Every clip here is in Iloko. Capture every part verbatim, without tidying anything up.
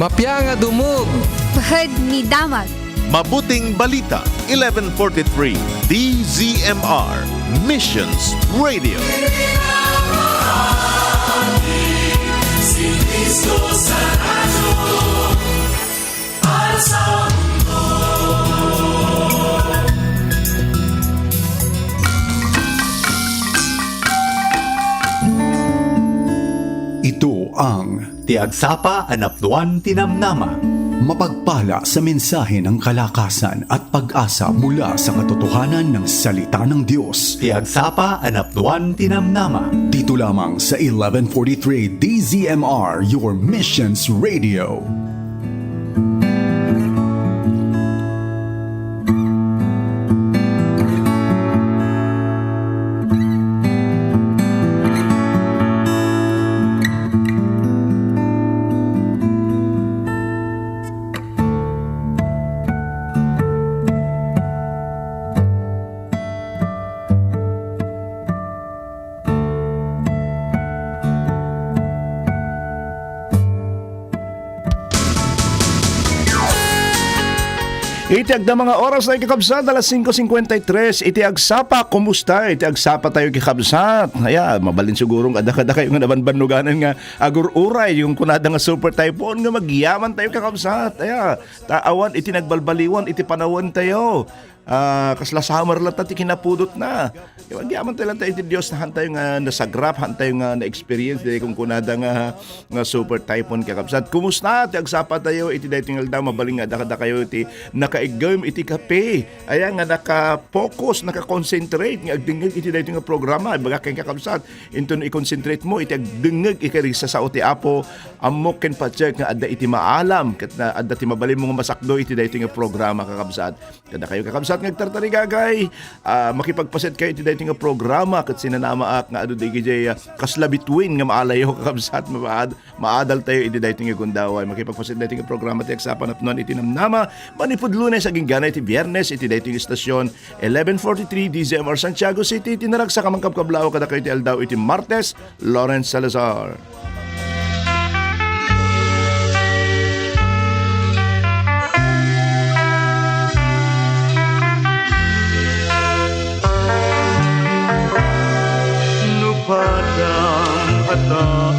Mapia nga dumog. Pahad ni damag. Mabuting Balita, eleven forty-three, D Z M R, Missions Radio. Si Cristo sa radyo, para sa mundo. Ito ang Ti agsapa a napnuan ti namnama. Mapagpala sa mensahe ng kalakasan at pag-asa mula sa katotohanan ng salita ng Diyos. Ti agsapa a napnuan ti namnama. Dito lamang sa eleven forty-three D Z M R, your missions radio. Iti agda nga oras, ay kakabsat, alas singko singkwenta y tres, iti agsapa, kumusta? Iti agsapa tayo, kakabsat. Aya, mabalin siguro nga adda kadakayo nga nabanbannuganan nga agur-uray, yung kunada nga super typhoon nga magyaman tayo, kakabsat. Aya, ta awan iti nagbalbaliwan iti panawen tayo. Ah, kasla summer latta ti kinapudotna. Agyaman tayo latta iti Dios, ta haan tayo nga nasagrap, haan tayo nga na-experience, di kunkunada nga, nga super typhoon, kakabsat. Kumusta ti agsapa tayo iti daytoy nga aldaw? Mabalin nga adda kadakayo iti nakaiggem iti kape. Aya nga naka-focus, naka-concentrate nga agdengngeg iti daytoy nga programa. Ibaga ken, kakabsat, inton i-concentrate mo iti agdengngeg iti karisasao ti Apo, ammok ken patiek nga adda iti maalam, ket na, adda ti mabalinmo nga masakdo iti daytoy nga programa, kakabsat. Kadakayo, kakabsat, nga agtartarigagay, ah, makipagpaset kayo iti daytoy nga programa ket sinanamaak nga adu dagiti, ah, kasla between nga maalayo, kakabsat, maad-, maadal tayo iti daytoy nga gundaway. Makipagpaset daytoy nga programa ti agsapa napnuan iti namnama, manipud Lunes agingga iti Biyernes iti daytoy nga istasyon, eleven forty-three D Z M R Santiago City, iti naragsak a mangkabkablaaw kadakayo iti aldaw iti Martes, Lawrence Salazar. No padam a tao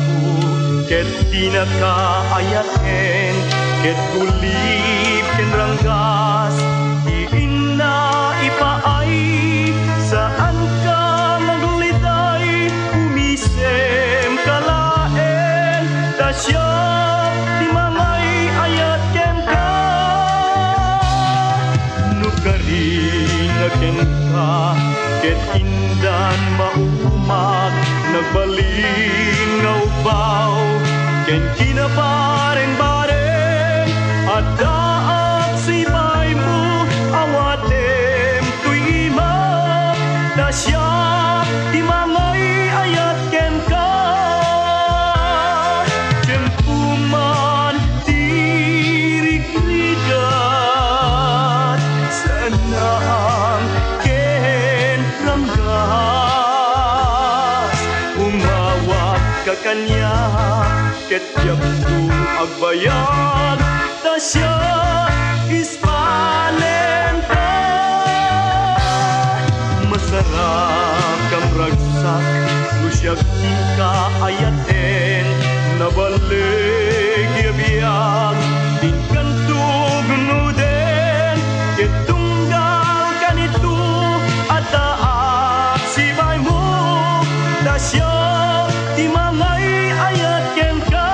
ket dinaka ayaten, ket gulib ken ranggas ti inna ipaay, saanka nga agliday, umisemka laeng, ta siak ti mangay-ayat kenka. No kari nga kenka ket indan maumak, nagbalin nga ubbaw ken kinabarengbareng, addaak sibaymo, awatem toy ima, ta siak ti mangay-ayat kenka. Tiempo man ti rigrigat, saanka ken ranggas, umawagka kaniak, ket diakto agbayag, ta siak ispalenka. Masarakan ragsak no siak ti kaayaten, nabalik a biag, inkanto gundaway, ket tunggal kanito, addaak sibaymo, ta siak ti mangay-ayat kenka.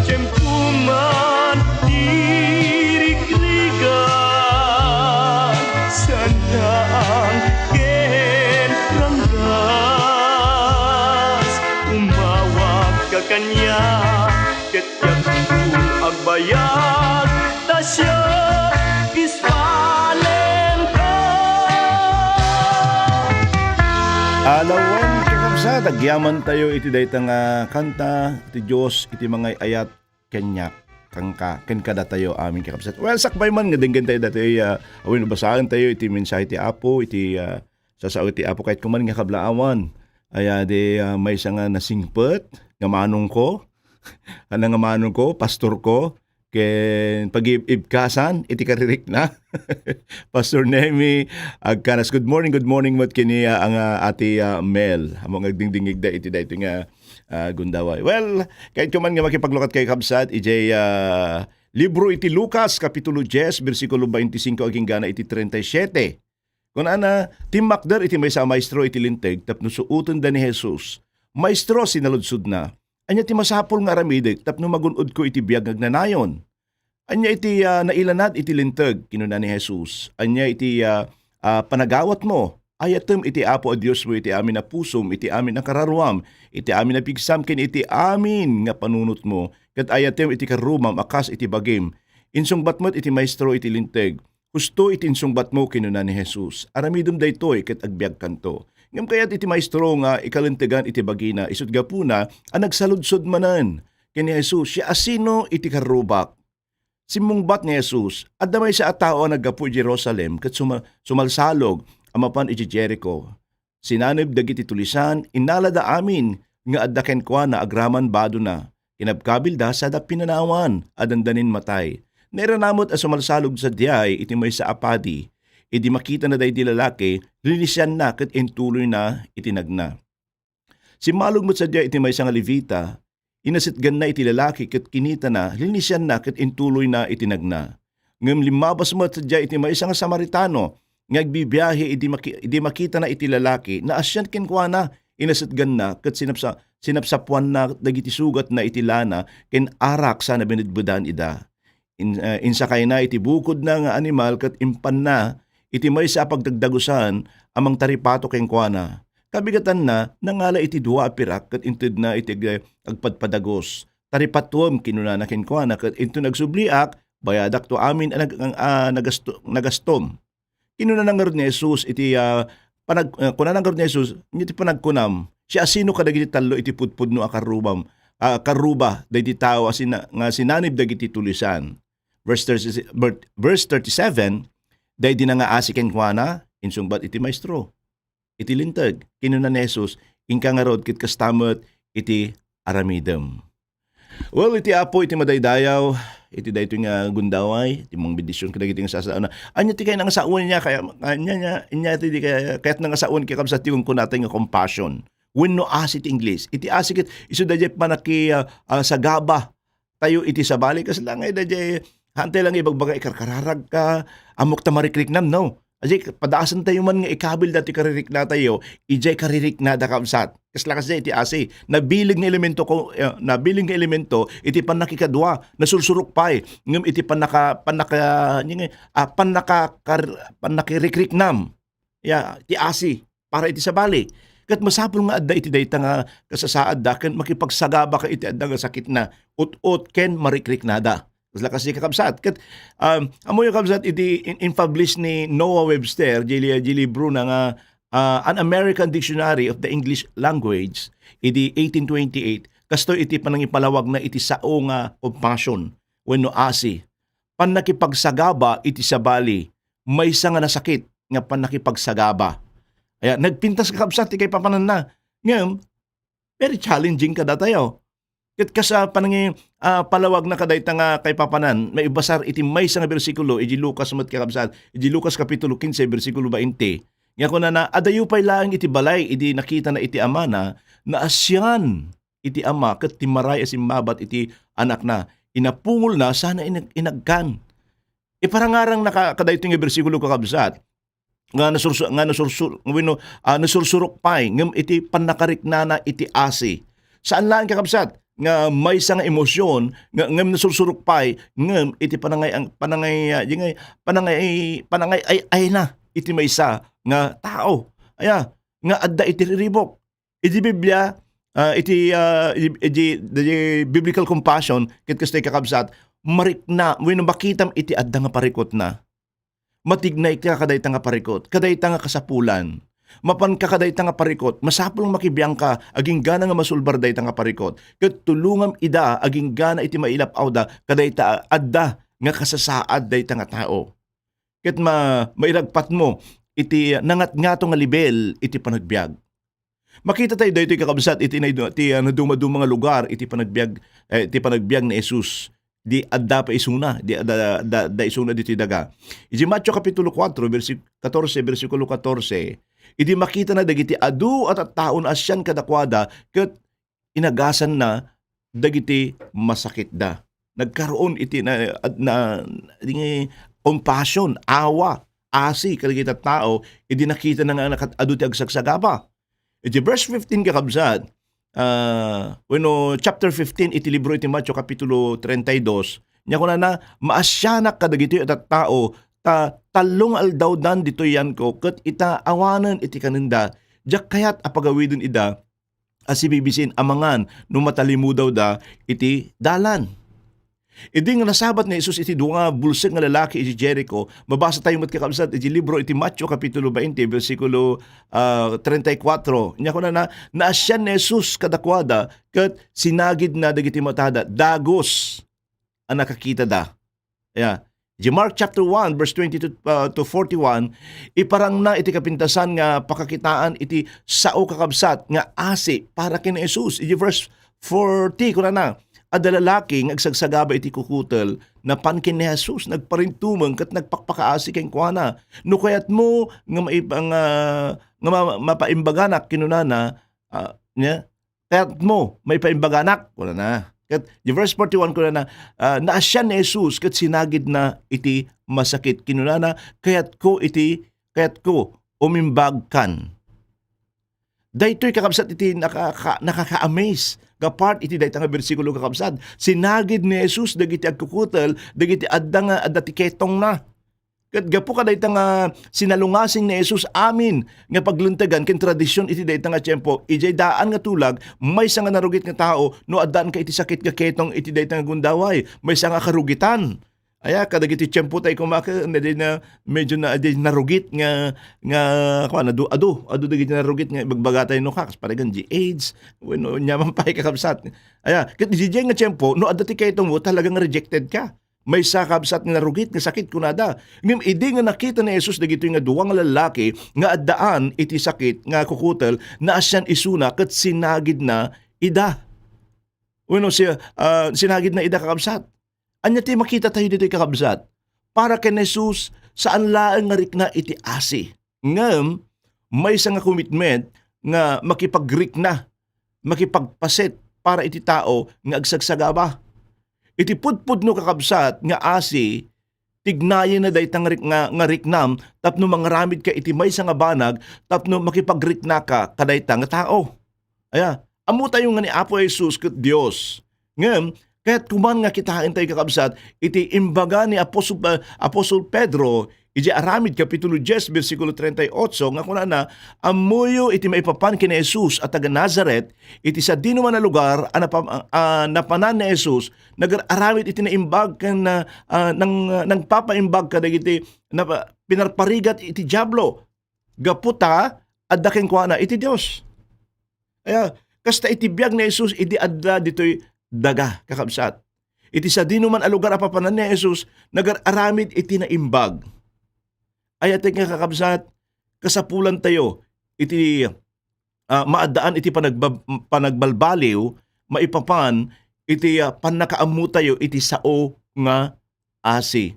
Tiempo man ti rigrigat, saanka ken ranggas, umawagka kaniak, ket diakto agbayag, ta siak ispalenka. Alawen, kakabsat, agyaman tayo iti dayta nga kanta, ti Dios iti mangay-ayat kaniak, kenka, ken kadatayo amin, kakabsat. Well, sakbay man nga denggen tayo datoy, ah, awan, basaen tayo iti mensahe ti Apo, iti, ah, sasao ti Apo, ket kuman nga kablaawan. Aya di, ah, maysa nga nasingpet nga manongko, Anang amanonko, pastorko, ken pagib-ibkasan iti karirikna. Pastor Nemi Agkanas, good morning, good morning met ken nia nga Ate, ah, Mel. Ammok nga agdingdingngegda iti daytoy nga, ah, gundaway. Well, kayatko man nga makipaglukat kayo, kabsat, idiay, ah, libro iti Lucas, Kapitulo dies, bersikulo twenty-cinco agingga na iti treinta y siete. Kunana, timmakder iti maysa a maestro iti Linteg tapno suotenda ni Jesus. "Maestro," sinaludsodna, "ania ti masapul nga aramidek tapno magun-odko iti biag nga agnanayon?" "Ania iti, ah, nailanad iti Linteg?" kinuna ni Jesus. "Ania iti, ah, ah, panagawatmo? Ayatem iti Apo a Diosmo iti amin a pusom, iti amin a kararuam, iti amin a pigsam, ken iti amin nga panunotmo, ket ayatem iti karrubam a kas iti bagim." Insungbat met iti maestro iti Linteg, "Husto iti insungbatmo," kinuna ni Jesus. "Aramidem daytoy ket agbiagkanto." Ngem kayat iti maestro nga ikalintegan iti bagina, isut' gapuna a nagsaludsod manen ken ni Jesus, "Siasino iti karrubak?" Simmungbat ni Jesus, "Adda maysa a tao a naggapu iti Jerusalem ket suma-, sumalsalog a mapan iti Jerico. Sinanib dagiti tulisan, innalada amin nga adda kenkuana agraman badona. Kinabkabilda sada pinanawan a dandanin matay. Nairana met a sumalsalog sadiay iti maysa a padi. Idi makitana daydi lalaki, linisianna ket intuloyna iti nagna. Simmalog met sadiay iti maysa nga Levita, inasetganna iti lalaki ket kinitana, linisianna ket intuloyna iti nagna. Ngem limmabas met sadiay iti maysa nga Samaritano nga agbibiahe idi maki-, idi makitana iti lalaki, naasian kenkuana, inasetganna ket sinapsa-, sinapsapuanna dagiti sugatna iti lana ken arak sana binedbedan ida. In-, ah, insakayna iti bukodna nga animal ket impanna iti maysa a pagdagdagusan a mangtaripato kenkuana. Kabigatanna, nangala iti dua a pirak ket intedna iti ag-, agpadpadagus. "Taripatuem," kinunana kenkuana, "ket inton agsubliak, bayadakto amin a nag-, a nagasto-, nagastom." Kinunana ngarud ni Jesus iti, ah, panag-, ah, kunana ngarud ni Jesus, "Iti panagkunam, siasino kadagiti tallo iti pudpudno a karrubam, a karruba dagiti tao a sina-, nga sinanib dagiti tulisan?" Verse thirty, ver-, verse thirty-seven, "Daydi nangaasi kenkuana," insungbat iti maestro iti Linteg. Kinuna ni Jesus, "Inka ngarud ket kasta met iti aramidem." Well, iti Apo iti madaydayaw, iti daytoy nga gundaway, iti mangbendision kadagiti nga sasaona. Ania ti kayatna nga sawen nia, kaya, ania, ania, ania ti di kaya, kayatna nga sawen, kakabsat, ti kunkunatay nga compassion. Wenno asi ti English. Iti asi ket isu daydiay panaki-, ah, ah, sagaba tayo iti sabali. Kasla nga daydiay, haantay lang ibagbaga, ikarkararag ka, ammok ta marikriknam, no? Adi, padaasentayo man nga ikabil dati kaririknatayo, idiay kaririknada, kabsat. Kasla kasdiay iti asi. Nabilin nga elemento ko, eh, nabilin nga elemento iti pannakikadua, nasursurok pay, ngem iti pannaka-, pannaka-, ania nga, ah, pannaka-, kar-, pannakirikriknam. Ya, ti asi, para iti sabali. Ket masapul nga adda iti dayta nga kasasaadda ken makipagsagaba ka iti adda nga sakitna, ut-ot ken marikriknada. Kasla kasi, kakabsat. Ket, um, ammoyo, kabsat, iti in-, in-publish ni Noah Webster, di li-, di libro na nga, ah, An American Dictionary of the English Language, idi eighteen twenty-eight, kastoy iti panangipalawagna iti sao nga compassion wenno asi. Pannakipagsagaba iti sabali, maysa nga nasakit nga pannakipagsagaba. Aya, nagpintas, kakabsat, ti kaipapananna. Ngem, very challenging kadatayo. Ket kas, ah, panangi-, ah, palawagna kadayta nga kaipapanan, maibasar iti maysa nga bersikulo, iti Lucas met, kakabsat, iti Lucas Kapitulo quince, bersikulo veinte. Nga kunana, "Adayo pay laeng iti balay idi nakitana iti amana, naasian iti ama ket timmaray a simmabat iti anakna. Inapungolna sana inag-, inagkan." Iparangarangna ka-, kadaytoy nga bersikulo, kakabsat, nga nasursu-, nga nasursur-, wenno, ah, nasursurok pay ngem iti pannakariknana iti asi. Saan laeng, kakabsat, nga maysa nga emosyon nga, ngem nasursurok pay ngem iti panangay-, ang-, panangay-, ah, di ngay-, panangay-, panangay-ay-ayna iti maysa nga tao. Aya, nga adda iti riribuk. Iti Biblia, ah, iti, ah, iti, iti, iti biblical compassion, ket kastoy, kakabsat, marikna, wenno makitam iti adda nga parikutna. Matignay ka kadayta nga parikut, kadayta nga kasapulan. Mapan ka kadayta nga parikut, masapul nga makibiangka, aginggana nga masulbar dayta nga parikut. Ket tulongam ida, aginggana iti mailap-awda, kadayta adda nga kasasaad dayta nga tao. Ket ma-, mairagpatmo iti nangatngato nga level iti panagbiag. Makita tayo daytoy, kakabsat, iti naidu-, ti, ah, nadumaduma nga lugar iti panagbiag, eh, iti panagbiag ni Jesus. Di adda pa isuna, di adda, adda, adda isuna ditoy daga. Iti Mateo Kapitulo kuatro, bersi-, katorse, bersikulo katorse, idi makitana dagiti adu a tattao, naasian kadakuada ket inagasanna dagiti masakitda. Nagkaroon iti na, na, na, compassion, awa, asi kadagiti tattao idi nakitana nga nakat-, adu ti agsagsagaba. Iti verse fifteen, kakabsat, ah, wenno chapter fifteen iti libro iti Mateo, kapitulo treinta y dos, nia kunana, "Maasianak kadagitoy a tattao, ta tallo nga aldawdan ditoy yanko, ket ita awanen iti kanenda. Diak kayat a pagawiden ida a sibibisin a mangan no matalimudawda iti dalan." Idi nga nasabat ni Jesus iti dua nga bulsek nga lalaki iti Jericho, mabasa tayo met, kakabsat, iti libro iti Mateo, kapitulo twenty, bersikulo, ah, treinta y cuatro. Nia kunana, "Naasian ni Jesus kadakuada, ket sinagidna dagiti matada, dagus a nakakitada." Aya, iti Mark chapter one, verse twenty to, ah, to forty-one, iparangna iti kapintasan nga pakakitaan iti sao, kakabsat, nga asi para ken Jesus. Iti verse forty, kunana, "Adda lalaki nga agsagsagaba iti kukutel, napan ken ni Jesus, nagparintumeng ket nagpakpakaasi kenkuana. 'No kayatmo nga maip-, nga, nga ma-, mapaimbaganak,' kinunana, ah, nia, 'Kayatmo maipaimbaganak?' kunana." Ket di verse forty-one, kunana, ah, "Naasian ni Jesus ket sinagidna iti masakit. Kinunana, 'Kayatko iti, kayatko, umimbagkan.'" Daytoy, kakabsat, iti nakaka-, nakaka-amaze nga part iti dayta nga bersikulo, kakabsat. Sinagid ni Jesus dagiti agkukutel, dagiti adda nga adda ti ketongna. Ket gapu kadayta nga sinalungasing ni Jesus amin nga paglentegan ken tradision iti dayta nga tiempo, idiay daan nga tulag, maysa nga narugit nga tao no addaanka iti sakit nga ketong iti dayta nga gundaway, maysa nga karugitan. Aya, kadagiti tiempo tayo kumaken, na di na, medyo na, di narugit nga, nga, kuwan, adu, adu, adu dagiti narugit nga ibagbaga tayo no, kas, paregan di AIDS, wenno, nyaman pay, kakabsat. Aya, ket idiay nga tiempo, no adda ti ketong mo, talagang rejected ka. Maysa, kabsat, nga narugit nga sakit, kunada. Ngem idi nga nakita ni Jesus dagitoy nga dua nga lallaki nga addaan iti sakit nga kukutel, naasian isuna ket sinagidna ida. Wenno, si-, ah, sinagidna ida, kakabsat. Ania ti makita tayo ditoy, kakabsat? Para ken Jesus, saan laeng nga rikna iti asi. Ngem, maysa nga commitment nga makipagrikna, makipagpaset para iti tao nga agsagsagaba. Iti pudpudno, kakabsat, nga asi, tignayenna dayta nga rik-, nga, nga riknam tapno mangaramidka iti maysa nga banag tapno makipagriknaka kadayta nga tao. Aya, ammo tayo nga ni Apo Jesus ket Dios. Ngem, kayat ko man nga kitaen tayo, kakabsat, iti imbaga ni Apostol, ah, Apostol Pedro idiay Aramid, kapitulo dies, bersikulo treinta y ocho, nga kunana, "Ammoyo iti maipapan ken ni Jesus a taga Nazaret, iti sadino man a lugar a napa-, a napanan ni Jesus, nagar-aramid iti naimbag ken, ah, ah, nang-, nangpapaimbag kadagiti napa-, pinarparigat iti Diablo, gapu ta adda kenkuana iti Dios." Aya, kasta iti biag ni Jesus idi adda ditoy daga, kakabsat. Iti sadino man a lugar a papanan ni Jesus, nagar-aramid iti naimbag. Ayatek nga, kakabsat, kasapulan tayo iti, ah, maaddaan iti panagbab-, panagbalbaliw maipapan iti, ah, pannakaammo tayo iti sao nga asi.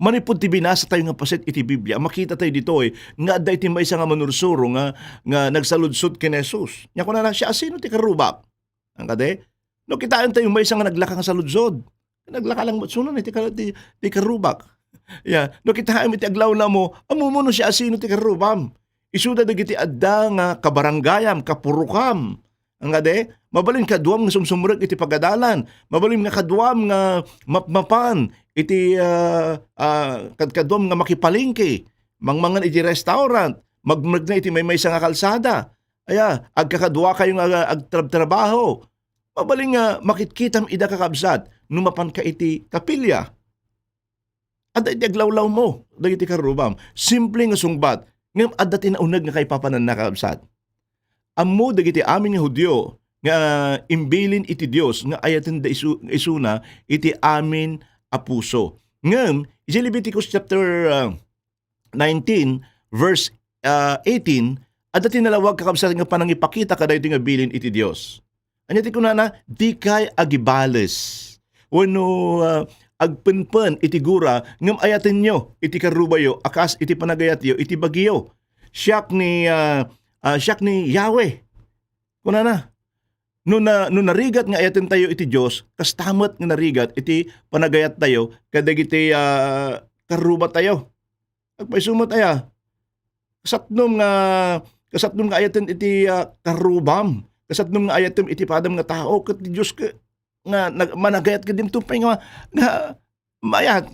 Manipud ti binasa tayo nga paset iti Biblia, makita tayo ditoy nga adda iti maysa nga manursuro nga, nga nagsaludsod ken Jesus. Nia kunana, "Siasino ti karrubak?" Ang kadi, no kitaen tayo maysa nga naglaka nga saludsod. Naglaka lang met sunan iti kar-, ti, ti karrubak. Ya, no kitaem iti aglawlawmo, ammomo no siasino ti karrubam. Isuda dagiti adda nga kabarangayam, kapurokam. Ang kadi, mabalin kaduam nga sumsumrek iti pagadalan. Mabalin nga kaduam nga mapmapan iti, ah, ah, kad-, kaduam nga makipalengke, mangmangan iti restaurant, magmegna iti maymaysa nga kalsada. Aya, agkakaduakayo nga agtrabtrabaho. Mabalin nga makitkitam ida, kakabsat, no mapanka iti kapilya. Adda iti aglawlawmo dagiti karrubam. Simple nga sungbat, ngem adda ti nauneg nga kaipapananna, kakabsat. Ammo dagiti amin nga Judio nga imbilin iti Dios nga ayatenda isu-, isuna iti amin a puso. Ngem, iti Leviticus chapter, ah, nineteen, verse, ah, eighteen, Adda ti nalawag, kakabsat, nga panangipakita kadaytoy nga bilin iti Dios. Ania ti kunana? Dikay agibales wenno, ah, agpenpen iti gura ngem ayatenyo iti karrubayo a kas iti panagayatyo iti bagiyo. Siak ni, ah, ah, siak ni Yahweh. Kunana, no na, no narigat nga ayatentayo iti Dios, kasta met nga narigat iti panagayattayo kadagiti, ah, karrubatayo. Agpayso met aya? Kasatnom nga, kasatnom nga ayatem iti, ah, karrubam, kasatnom nga ayatem iti padam nga tao, ket ti Dios ke-, nga nag-, managayat ket dimto pay nga, nga mayat.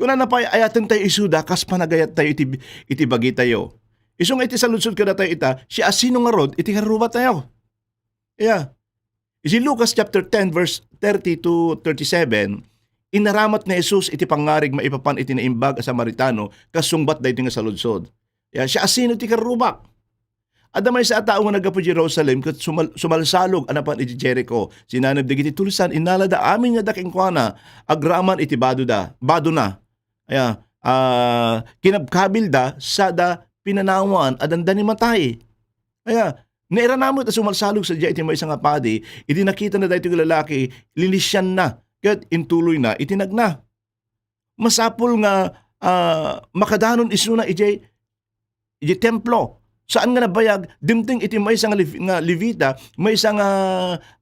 Kunana pay, ayatentayo isuda kas panagayattayo iti, iti bagitayo. Isu nga iti saludsod kadatayo ita, siasino ngarud iti karrubatayo? Aya, iti Lucas chapter ten, verse thirty to thirty-seven, inaramat ni Jesus iti pangngarig maipapan iti naimbag a Samaritano kas sungbat daytoy nga saludsod. Aya, siasino ti karrubak? Adda maysa a tao nga naggapu iti Jerusalem ket sumal-, sumalsalog a napan iti Jerico. Sinaneb dagiti tulsan, innalada amin nga adda kenkuana agraman iti badoda, badona. Aya, ah, kinabkabilda sada pinanawan a dandani matay. Aya, nairana met a sumalsalog sadiay iti maysa nga padi, idi nakitana daytoy nga lalaki, linisianna, ket intuloyna iti nagna. Masapul nga, ah, makadanon isuna idiay, idiay templo. Saan nga nabayag, dimteng iti maysa nga Lev-, nga Levita, maysa nga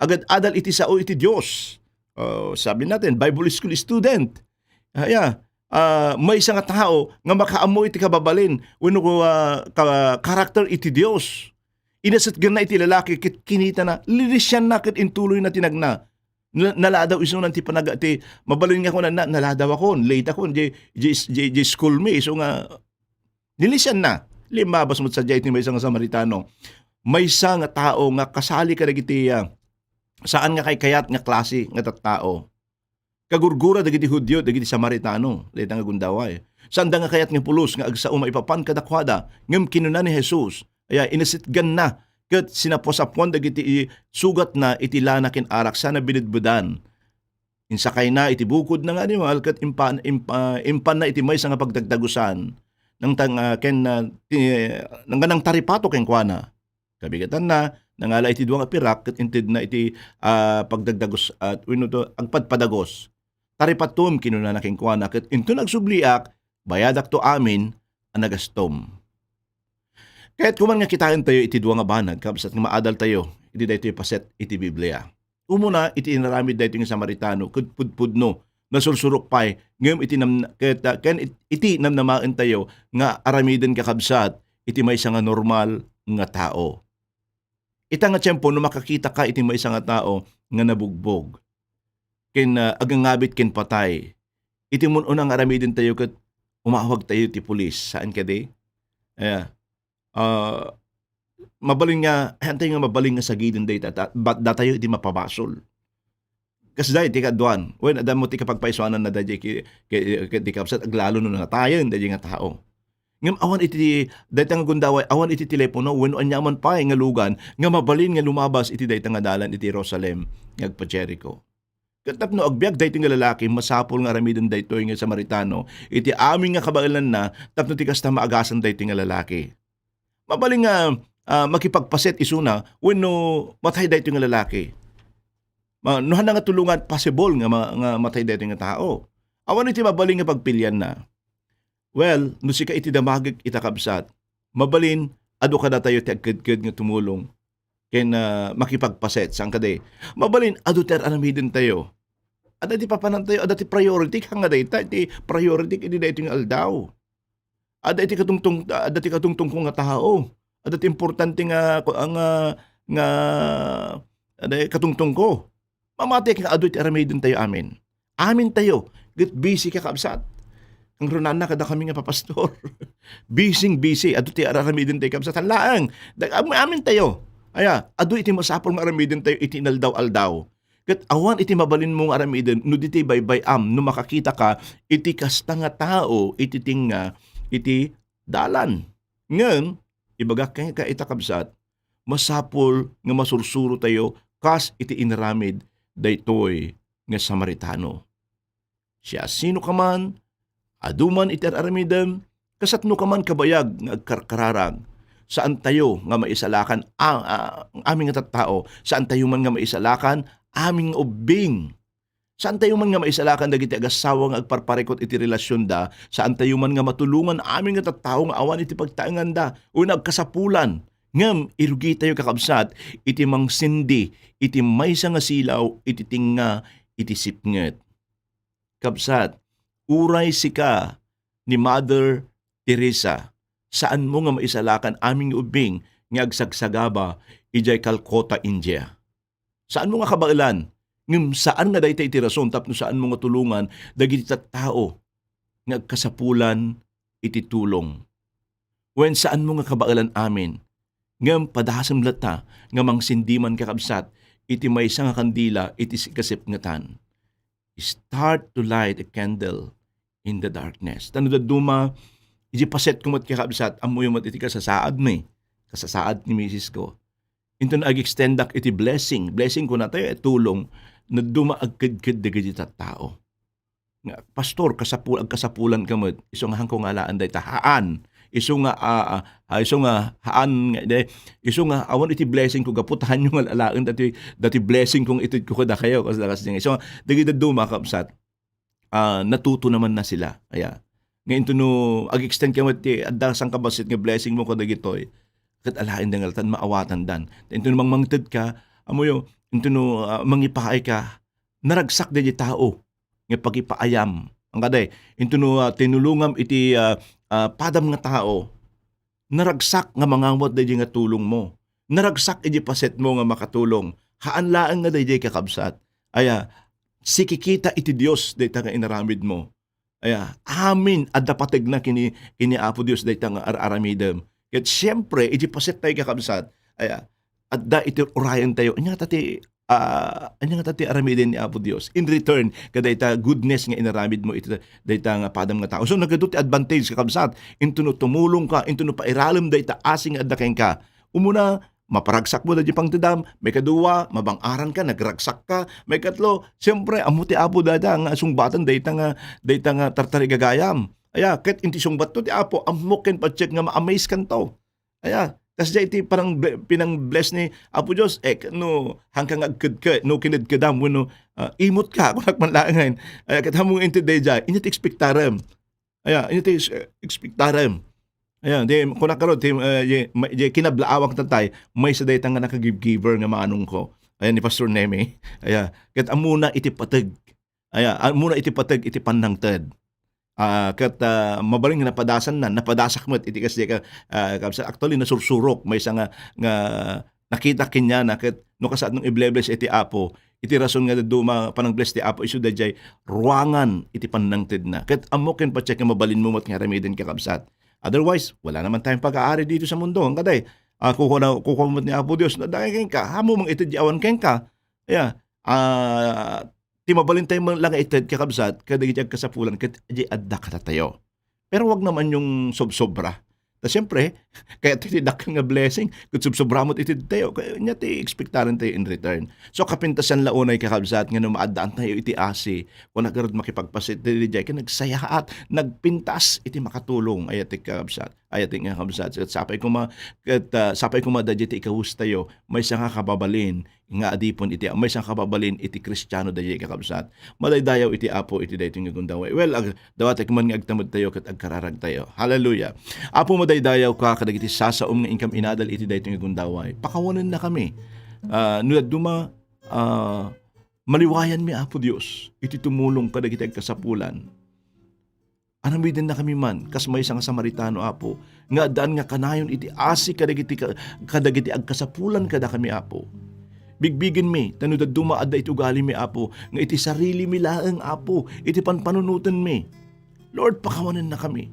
agad-adal iti sao iti Dios. Oh, sabi natin, Bible school student. Aya, ah, maysa nga tao nga makaammo iti kababalin wenno, ah, ka-, karakter iti Dios. Inasetganna iti lalaki ket kinitana, linisianna ket intuloyna ti nagna. Na-, naladaw isunan ti panaga-, ti mabalin nga kunana, "Naladaw akon, late akon, di, di, di, di school mi." Isu nga, linisianna. Limmabas met sadiay iti maysa nga Samaritano. Maysa nga tao nga kasali kadagiti, ah, saan nga kaykayat nga klase nga tattao. Kagurgura dagiti Judio, dagiti Samaritano, dayta nga gundaway. Saanda nga kayat nga pulos nga agsao maipapan kadakuada, ngem kinuna ni Jesus, aya, inasetganna, ket sinapusapuan dagiti i-, sugatna iti lana ken arak sana binedbedan. Insakayna iti bukodna nga animal ket impa-, impa-, impanna iti maysa nga pagdagdagusan. Nangtang-, ah, ken, ah, ti-, nang-, nangtaripato kenkuana. Kabigatanna, nangala iti dua nga pirak ket intedna iti, ah, pagdagdagos, ah, wenno to, agpadpadagos. "Taripatom," kinunana kenkuana, ket inton agsubliak, "Bayadakto amin a nagastom." Kayatko man nga kitaentayo iti dua nga banag, kabsat, nga maadaltayo iti daytoy paset iti Biblia. Umuna, iti inaramid daytoy nga Samaritano, ket pudpudno, nasursurok pay, ngem iti nam-, ket, ah, ken it-, iti namnamaentayo nga aramiden, kakabsat, iti maysa nga normal nga tao. Ita nga tiempo, no makakitaka iti maysa nga tao nga nabugbog, ken, ah, agangabit ken patay, iti mun-una nga aramidentayo ket umawagtayo ti pulis, saan kadi? Aya, ah, mabalin nga, ayantayo nga mabalin nga sagiden dayta, ta-, ba-, datayo iti mapabasol. Kasdiay ti kaduan. Wen, adda met ti kapagpaisuananna daydiay ki-, ki-, ki-, ti kabsat, aglalo no natayen daydiay nga tao. Ngem awan iti, dayta nga gundaway, awan iti telepono wenno aniaman pay nga lugan nga mabalin nga lumabas iti dayta nga dalan iti Jerusalem nga agpa-Jericho. Ket tapno agbiag daytoy nga lalaki, masapul nga aramiden daytoy nga Samaritano iti amin nga kabaelanna tapno ti kasta maagasan daytoy nga lalaki. Mabalin nga, ah, makipagpaset isuna wenno matay daytoy nga lalaki. Ma-, no haanna nga tulongan, possible nga ma-, nga matay daytoy nga tao. Awan iti mabalin nga pagpilianna. Well, no sika iti damagek ita, kabsat, mabalin adu kadatayo ti agkedked nga tumulong ken, ah, makipagpaset, saan kadi? Mabalin adu ti ar-aramidentayo. Adda ti papanantayo, adda ti priority, haan nga dayta ti priority iti daytoy nga aldaw. Adda iti katungtong-, adda ti katungtongko nga tao. Adda ti importante nga, nga, nga, adda katungtongko. Mamatiek nga adu ti aramidentayo amin. Amintayo, ket busy, kakabsat. Ang runana kadakami nga papastor. Busy-busy, adu ti ar-aramidentayo, kabsat. Laeng, dag-, am-, amintayo. Aya, adu iti masapul nga aramidentayo iti inaldaw-aldaw. Ket awan iti mabalinmo nga aramiden no di ti baybay-am, no makakitaka iti kasta nga tao iti tinga iti dalan. Ngem, ibagak kenka ita, kabsat, masapul nga masursurotayo kas iti inaramid daytoy nga Samaritano. Siasinoka man, adu man iti ar-aramidem, kasatnoka man kabayag nga agkarkararag, Saantayo nga maisalakan a-, a-, amin nga tattao. Saantayo man nga maisalakan amin nga ubbing. Saantayo man nga maisalakan dagiti agassawa nga agparparikut iti relasionda. Saantayo man nga matulongan amin nga tattao nga awan iti pagtaenganda wenno agkasapulan. Ngem irugitayo, kakabsat, iti mangsindi iti maysa nga silaw iti tengnga iti sipnget. Kabsat, uray sika ni Mother Teresa, saanmo nga maisalakan amin nga ubbing nga agsagsagaba idiay Calcutta, India. Saanmo nga kabaelan, ngem saan nga dayta iti rason tapno saanmo nga tulongan dagiti tattao nga agkasapulan iti tulong. Wen saanmo nga kabaelan amin, ngem padasem latta nga mangsindi man, kakabsat, iti maysa nga kandila iti si-, kasipngetan. Start to light a candle in the darkness. Ta no dadduma, iti pasetko met, kakabsat, ammoyo met iti kasasaad mi, kasasaad ni misis ko. Inton ag-extendak iti blessing, blessing kunatayo, eh, tulong, no dadduma agkedked dagiti tattao. Nga, "Pastor, kasapu-, agkasapulan ka met." Isu nga, "Haanko nga alaen dayta." Haan. Isu nga, ah, ah, ah, isu nga, haan nga, de, isu nga, awan iti blessing ko, gapu ta haanyo nga alaen dati, dati blessing kong itedko kadakayo. Kas-, kas-, isu nga, dagiti dadduma, kabsat, ah, natuto naman na sila. Aya. Nga intono, ag-extend ka met ti, adda sangkabassit nga blessing mo kadagitoy. Ket alaen da nga latan, maawatandan. Intono mangmangted ka, amoyo, intono, ah, mangipaay ka, naragsak daydi tao nga pagipaayam. Ang kaday, intono, ah, tinulongam iti, ah, ah, padam nga tao, naragsak nga mangawat daydi nga tulong mo. Naragsak iti paset mo nga makatulong. Haan laeng nga daydi, kakabsat. Aya, sikikita iti Dios dayta nga inaramid mo. Aya, amin adda pategna kini, kini Apo Dios dayta nga ar-aramidem. Ket siempre, iti paset tayo, kakabsat, aya, adda iti urayan tayo. Anya ta ti, ah, anya ta ti aramiden ni Apo Dios in return kadayta goodness nga inaramid mo iti dayta nga padam nga tao. So, nagadu ti advantage, kakabsat, intono tumulong ka, intono pairalem dayta asi nga adda kenka. Umuna, maparagsak mo daydi pangtedam, maikadua, mabang-aran ka, nagragsak ka, maikatlo, siyempre, ammo ti Apo dayta nga sungbatan dayta nga, dayta nga tartarigagayam. Aya, ket inti sungbatto ti Apo, ammok ken patse nga ma-amaze kanto. Aya, kasdiay iti panang-, pinang-bless ni Apo Dios, eh, no, haanka nga agkedked, no, kinedkedam, wenno, ah, imot ka, kunak man laengen. Aya, ket ammok inti daydiay, inyo ti ekspektarem. Aya, inyo ti, eh, ekspektarem. Aya, di, kunak ngarud, ti, eh, di, ma-, di, kinablaawak tatay, maysa dayta nga nakagigiver nga manongko. Aya, ni Pastor Nemi. Aya, ket ammona iti pateg. Aya, ammona iti pateg iti pannangted. Ah, ket, ah, mabalin nga napadasanna, napadasak met iti kasdiay ka, ah, kabsat, actually, nasursurok, maysa nga, nga nakitak kenkuana, ket no kasaanna nga ible-bless iti Apo, iti rason nga dadduma panang-bless ti Apo, isu daydiay ruangan iti pannangtedna. Ket ammok ken patse nga mabalinmo met nga aramiden, kakabsat. Otherwise, wala naman tayong pag-aari dito sa mundo. Ang kaday, ah, kukua na, kukua met ni Apo Dios, no, dagay kenka, ammom nga ited ti awan kenka. Aya, ah, ti mabalin tayo man lang ited, kakabsat, kadagiti agkasapulan, ket di adda kadatayo. Pero wag naman yung sobsobra. Ta siyempre, kayat ti dakkel nga blessing, ket sobsobra met ited tayo, kaya nia ti ekspektaren tayo in return. So, kapintasan la unay, kakabsat, nga no maaddaan tayo iti asi, kunak ngarud makipagpaset, daydiay ket nagsayaat, nagpintas iti makatulong, aya ti, kakabsat. Aya ti nga, kabsat, ket sapay koma, ket, ah, sapay koma daydiay ti ikawes tayo, maysa nga kababalin nga adipon iti, maysa nga kababalin iti Kristiano daydiay, kakabsat. Madaydayaw iti Apo iti daytoy nga gundaway. Well, ag-, dawatek man nga agtamedtayo ket agkararagtayo. Hallelujah. Apo, madaydayaw ka kadagiti sasaom nga inkam inadal iti daytoy nga gundaway. Pakawanenna kami. Ah, no dadduma, ah, maliwayanmi, Apo Dios, iti tumulong kadagiti agkasapulan. Aramidennakami man kas maysa nga Samaritano, Apo, nga addaan nga kanayon iti asi kadagiti ka-, kadagiti agkasapulan kadakami, Apo. Bigbigenmi, ta no dadduma adda iti ugalimi, Apo, nga iti sarilimi laeng, Apo, iti panpanunotenmi. Lord, pakawanennakami.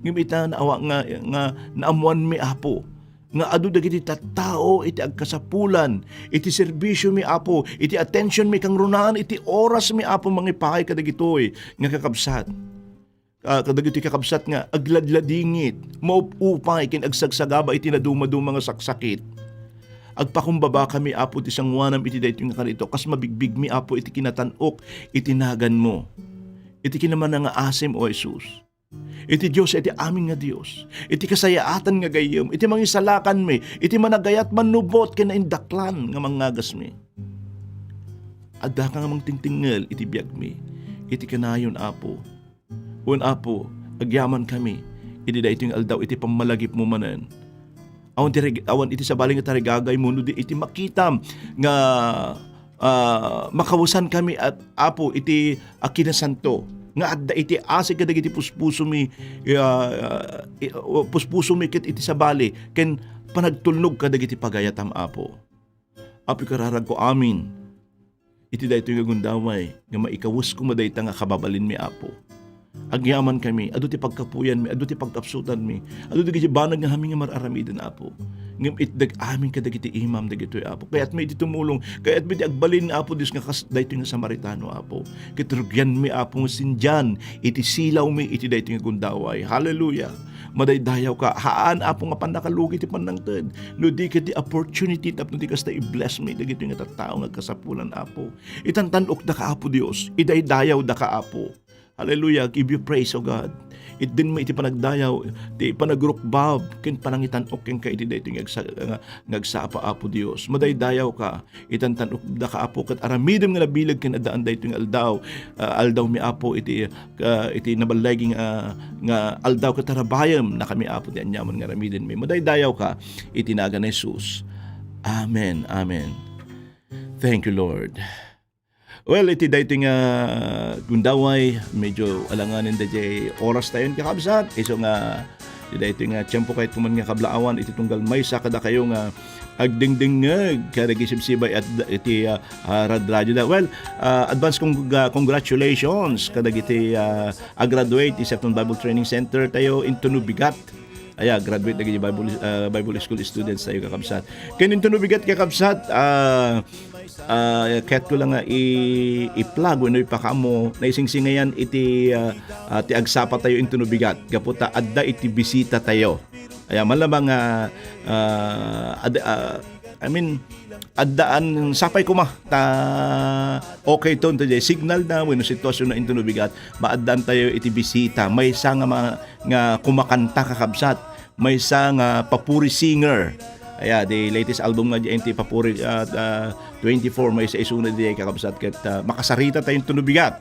Ngem ita naawa nga, nga naammoanmi, Apo, nga adu dagiti tattao iti agkasapulan, iti serbisiomi, Apo, iti attentionmi, kangrunaan iti orasmi, Apo, mangipaay kadagitoy nga kakabsat. Ah, kadagiti kakabsat nga agladladingit, maup-upay ken agsagsagaba iti nadumaduma nga saksakit. Agpakumbabakami, Apo, ti sanguanam iti daytoy nga kanito, kas mabigbigmi, Apo, iti kinatan-ok iti naganmo. Iti kinamanangaasim, O Jesus. Iti Dios, iti amin nga Dios. Iti kasayaatan nga gayyem. Iti mangisalakanmi. Iti managayat, mannubot, ken naindaklan nga mangngagasmi. Addaka nga mangtingtingngel iti biagmi. Iti kanayon, Apo. Wen, Apo, agyamankami. Iti daytoy nga aldaw, iti pammalagipmo manen. Awan ti reg-, awan iti sabali nga tarigagaymo, no di iti makitam nga, ah, makawesankami, Apo, iti a kinasanto, nga adda iti asig kadagiti puspusomi, ah, i-, puspusomi ket iti sabali, ken panagtulnog kadagiti pagayatam, Apo. Apo, ikararagko amin iti daytoy nga gundaway nga maikawes koma dayta nga kababalinmi, Apo. Agyamankami, adu ti pagkapuyanmi, adu ti pagkapsutanmi, adu dagiti banag nga amin nga mar-aramiden, Apo. Ngem itdek amin kadagiti imam dagitoy, Apo. Kayatmi iti tumulong, kayatmi iti agbalin, Apo Dios, nga kas daytoy nga Samaritano, Apo. Ket rugianmi, Apo, nga sindian iti silawmi iti daytoy nga gundaway. Hallelujah! Madaydayawka. Haan, Apo, nga pannakalugi ti pannangted. No di ket ti opportunity tapno di kasta i-bless mi dagitoy nga tattao nga agkasapulan, Apo. Itantan-okdaka, Apo Dios. Idaydayawdaka, Apo. Hallelujah. Give you praise, O God. Itdinmi iti panagdayaw, ti panagrukbab, ken panangitan-ok kenka iti daytoy nga agsa-, nga, nga agsapa, Apo Dios. Madaydayawka. Itantan-okdaka, Apo, ket aramidem nga nabileg ken addaan daytoy nga aldaw. Ah, aldawmi, Apo, iti, ah, iti naballagi nga, nga aldaw ket tarabayemnakami, Apo, ti aniaman nga aramidenmi. Madaydayawka iti nagan ni Jesus. Amen. Amen. Thank you, Lord. Well, iti daytoy nga gundaway, medyo alanganen daydiay oras tayon, kakabsat. Isu nga, iti daytoy nga tiempo, kayatko man nga kablaawan iti tunggal maysa kadakayo nga agdingdingngeg kadagiti sibsibay at iti, ah, ah, radradioda. Well, ah, advance cong-, ah, congratulations kadagiti, ah, a-graduate iti Seton Bible Training Center tayo inton no bigat. Aya, graduate dagiti Bible, ah, Bible School students tayo, kakabsat. Ken inton no bigat, kakabsat, ah, ah, kayatko lang nga i-, i-plug wenno ipakaammo, naisingsingayan iti, ah, ah, ti agsapa tayo inton no bigat. Gapu ta adda iti bisita tayo. Aya, man lamang nga, ah, ad-, ah, I mean, addaan, sapay koma ta okay ton, ta signal na wenno sitwasyon na inton no bigat, maaddaan tayo iti bisita. Maysa nga ma-, nga kumakanta, kakabsat. Maysa nga papuri singer. Aya, the latest album nga diay ti Papuri, ah, ah, twenty-four, maysa isuna diay, kakabsat, ket, ah, makasarita tayo inton no bigat.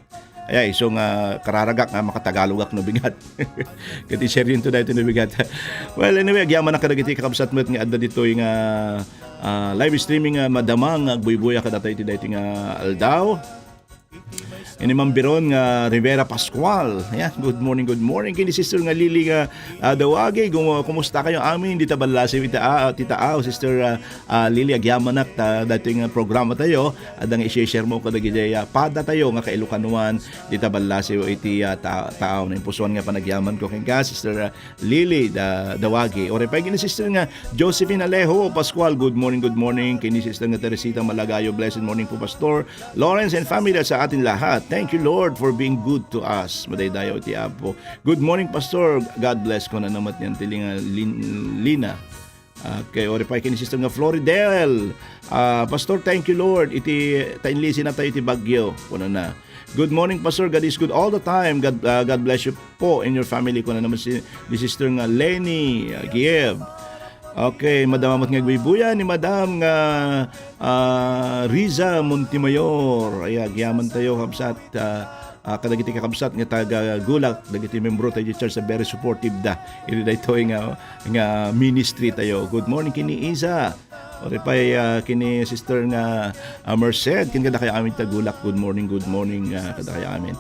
Aya, isu nga kararagak nga makatagalogak no bigat. Ket i-share yun to daytoy no bigat. Well, anyway, agyamanak kadagiti kakabsat met nga adda ditoy nga, ah, live streaming nga madama nga agbuybuya kadatayo iti daytoy nga aldaw. Ini Ma'am Biron nga Rivera Pascual. Ayan, good morning, good morning. Kini Sister nga Lily nga, ah, Dawagi, gumo-, kumusta kayo amin? Dita ballasiw, ita, ah, tita, ah, Sister, ah, ah, Lily, agyamanak ta daytoy nga programa tayo. Adda nga i-share mo kadagiti, ah, pada tayo nga kailokanoan dita ballasiw iti, ah, ta-, taaw. Naimpusuan nga panagyaman ko kenka, Sister, ah, Lily da-, Dawagi. Uray pay ken ni Sister nga Josephine Alejo Pascual. Good morning, good morning. Ken ni Sister nga Teresita Malagayo. Blessed morning po, Pastor Lawrence and family sa atin lahat. Thank you, Lord, for being good to us. Madaydayaw ti Apo. Good morning, Pastor. God bless ko na naman yan. Tiling, ah, Lin-, Lina. Okay, uray pay ken ni Sister nga Floridel. Ah, Pastor, thank you, Lord. Iti, ta inlisi na tayo iti bagyo. Kuna na. Good morning, Pastor. God is good all the time. God, ah, God bless you po and your family. Kuna naman si, ni Sister nga Lenny, ah, Gieb. Okay, madama met nga agbuybuya ni Madam nga, ah, Riza Montemayor. Ay, agyaman tayo, kabsat. Ah, ah, kadagiti kakabsat nga taga Gulak, dagiti membro tayo ti church, a very supportive da. Iti daytoy nga, nga ministry tayo. Good morning, kini Isa. Uray pay, ah, kini Sister nga, ah, Merced, ken kadakayo amin ta Gulak. Good morning, good morning, ah, kadakayo amin.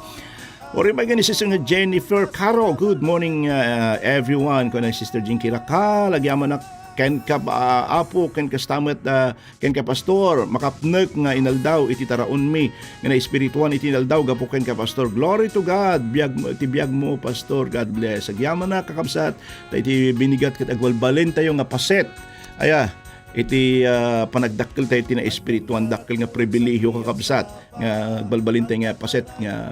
Uray pay kini Sister nga Jennifer Caro. Good morning, ah, everyone. Kuna ni Sister Jinky Racal, agyamanak kenka, ah, Apo, ken kasta met, ah, kenka Pastor, makapnek nga inaldaw iti taraonmi, nga naespirituan iti inaldaw gapu kenka Pastor. Glory to God. Biag mo, ti biag mo, Pastor. God bless. Agyamanak, kakabsat, ta iti binigat ket agbalbalin tayo nga paset. Aya, iti, ah, panagdakkel tayo ti naespirituan, dakkel nga pribilehiyo, kakabsat, nga agbalbalin tayo nga paset nga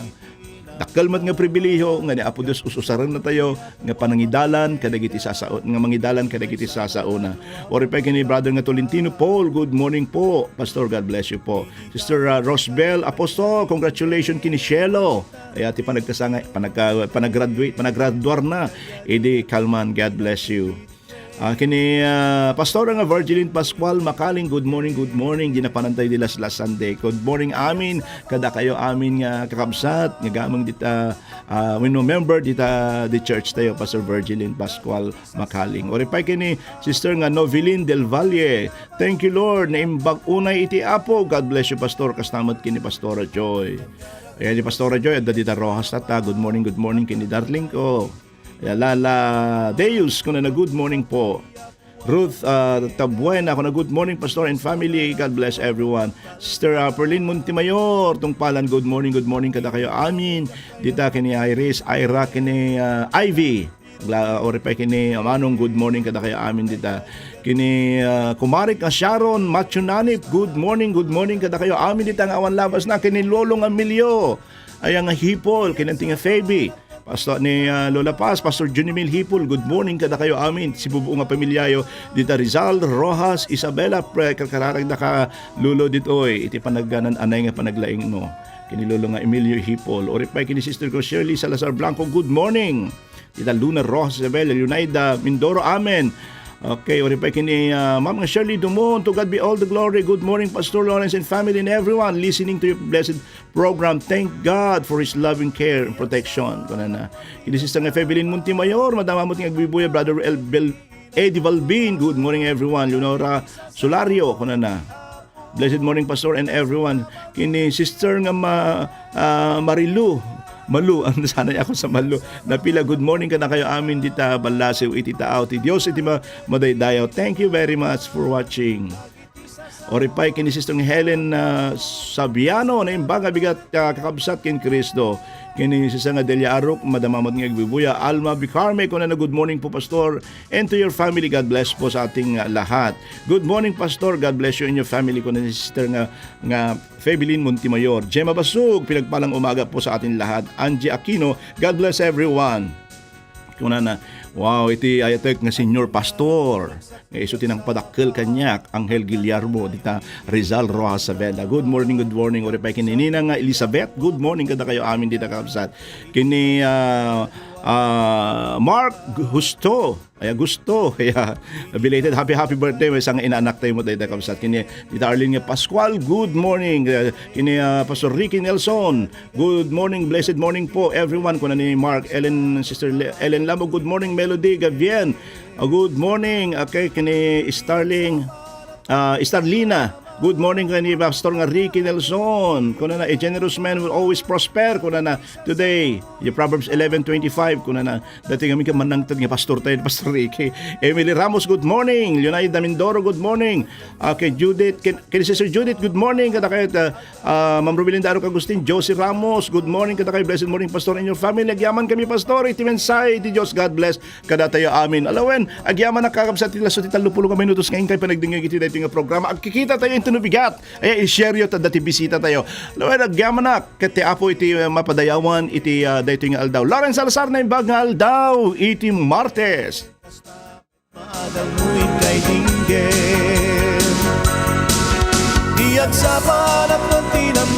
Dakkel met nga pribilehiyo nga ni Apo Dios us-usarennatayo nga panangidalan kadagiti sasao-, nga mangidalan kadagiti sasaona. Uray pay ken ni Brother nga Tolentino Paul, good morning po. Pastor, God bless you po. Sister, ah, Rosbel Apostol, congratulations ken ni Shelo. Aya ti panagkasangay, panagka-, panagraduate, panagraduar na. Idi kalman, God bless you. Ah, ken ni, ah, Pastora nga Virgilin Pascual Makaling, good morning, good morning. Di napanantay di Laslas Sunday. Good morning amin, kadakayo amin nga kakabsat, nga gameng dita, ah, wenno member dita, di church tayo, Pastor Virgilin Pascual Makaling. Uray pay ken ni Sister nga Novelin Del Valle. Thank you, Lord. Naimbag unay iti Apo. God bless you, Pastor. Kasta met ken ni Pastora Joy. Ayan ni Pastora Joy, adda dita Roxas tata. Good morning, good morning ken ni darling ko. Lala Deus, kunana, "Good morning po." Ruth, ah, Tabuena, kunana, "Good morning, Pastor and family. God bless everyone." Sister, ah, Perlin Montemayor, Tungpalan, "Good morning, good morning kadakayo amin." Dita ken ni Iris, Ira, ken ni, ah, Ivy. La, uray pay ken ni Manong, "Good morning kadakayo amin dita." Ken ni, ah, Kumarik nga Sharon Machunanip, "Good morning, good morning kadakayo amin dita nga awan labasna." Ken ni Lolong Emilio, aya nga Hipol, ken ni Auntie nga Feby. Pastor ni, ah, Lola Paz, Pastor Junimil Hipol, "Good morning kadakayo amin, sibubuo nga pamilyayo, dita Rizal, Roxas, Isabela, pre-, karkararagda ka, Lolo, ditoy, iti panagganan anay nga panaglaingmo." Ken ni Lolo nga Emilio Hipol, uray pay ken ni Sister ko Shirley Salazar Blanco, "Good morning." Dita Luna Roxas Isabela, Leonida Mindoro, amen. Okay, uray pay ken ni, ah, Ma'am nga Shirley Dumon, "To God be all the glory. Good morning, Pastor Lawrence and family and everyone listening to your blessed program. Thank God for His loving care and protection." Kunana. Ken ni Sister nga Febelin Montemayor, madama met nga agbubuya, Brother El Bel-, Eddie Balbin, "Good morning, everyone." Leonora Solario, kunana. "Blessed morning, Pastor, and everyone." Ken ni Sister nga ma-, ah, Marilu, Malu, ang nasanay ako sa Malu. Napila, "Good morning kadakayo amin dita ballasiw iti taaw ti Dios iti ma-, madaydayaw. Thank you very much for watching." Uray pay ken ni Sister nga Helen, ah, Sabiano, naimbag nga bigat, ah, kakabsat ken Cristo. Ken ni Sister nga Delia Arok, madama met nga agbubuya. Alma Bicarme, kunana, "Good morning po, Pastor, and to your family. God bless po sa ating, ah, lahat." "Good morning, Pastor. God bless you and your family," kunana ni Sister nga, nga Febelin Montemayor. Gemma Basug, "Pinagpalang umaga po sa ating lahat." Angie Aquino, "God bless everyone." Kunana, wow, iti ayatek nga senior pastor. Nga isu ti nangpadakkel kaniak, Angel Guillermo, dita Rizal, Roxas Isabela. "Good morning, good morning." Uray pay ken ni Nina nga Elizabeth, "Good morning kadakayo amin dita, kakabsat." Ken ni, ah, ah, Mark Gusto, ay, Gusto, ya, belated happy, happy birthday, maysa nga inaanak tayo mo dayta, kabsat. Ken ni, dita Arlene nga Pascual, "Good morning." Ah, ken ni, ah, Pastor Ricky Nelson, "Good morning, blessed morning po, everyone." Kuna ni Mark, Ellen, Sister Le-, Ellen Lamo, "Good morning, Melody Gavien." Ah, "Good morning." Okay, ken ni Starling, ah, Starlina, "Good morning," ken ni Pastor nga Ricky Nelson. Kunana, "A generous man will always prosper." Kunana, today, yung Proverbs eleven twenty-five, kunana, dati kami ka manangted nga pastor tayo, Pastor Ricky. Emily Ramos, "Good morning." Leonida Mindoro, "Good morning." Ah, kay Judith, kay, kay Sister Judith, "Good morning." Kada kayo, ah, ah, Ma'am Rubilinda Arok Agustin, Josie Ramos, "Good morning." Kada kayo, "Blessed morning, Pastor, and your family." Agyaman kami, Pastor, iti mensahe, iti Dios, God bless. Kada tayo, amin. Alawen, agyaman, nakakabsat ti laso ti tallo pulo nga minutos nga inkay panagdingeg iti daytoy nga programa. Agkikita tayo into no bigat. Ay, i-share yo, tadda ti bisita tayo. Alawen, agyamanak, ket ti Apo iti, uh, mapadayawan iti, uh, daytoy nga aldaw. Lawrence Salazar, naimbag nga aldaw iti Martes. Madalmuin kay dinggen. Di agsapan at magtinamnam.